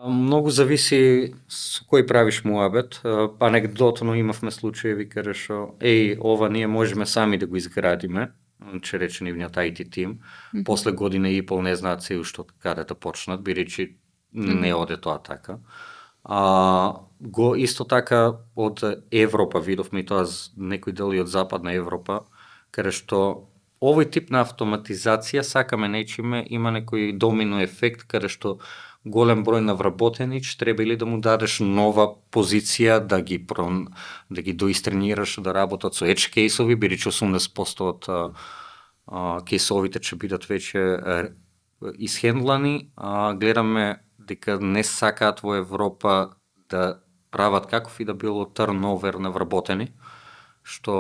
Многу зависи со кој правиш муабет. Анегдотно имавме случаеви каде што ова ние можеме сами да го изградиме, че рече нивниот IT тим, после година и пол не знаат се уште каде да почнат, бидејќи не оде тоа така. Го исто така од Европа видовме и тоа некои дели од Западна Европа, каде што овој тип на автоматизација сакаме нечиме, има некој домино ефект каде што голем број на вработени треба или да му дадеш нова позиција, да ги доистренираш да работат со edge кейсови, бидејќи 80% од кейсовите ќе бидат веќе исхендлани. Гледаме дека не сакаат во Европа да прават каков и да било турновер на вработени, што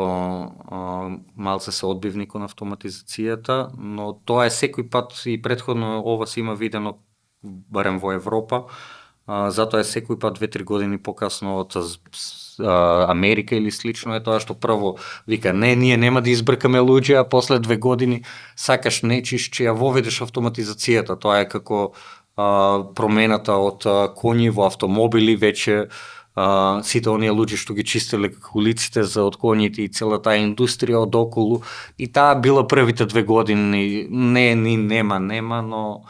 малце се одбивни кон автоматизацијата, но тоа е секој пат и претходно ова се има видено барем во Европа, затоа е секој пат 2-3 години покасно од Америка или слично е тоа што прво вика не, ние нема да избркаме луѓе, а после 2 години сакаш нечиш че ја воведеш автоматизацијата. Тоа е како промената од коњи во автомобили, веќе сите оние луѓе што ги чистеле улиците за од коњите и цела таа индустрија од околу, и таа била првите 2 години, нема, но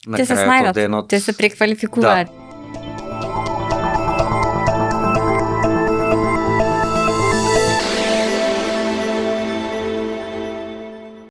на те се крајот снајдат, од денот те се преквалификуваат.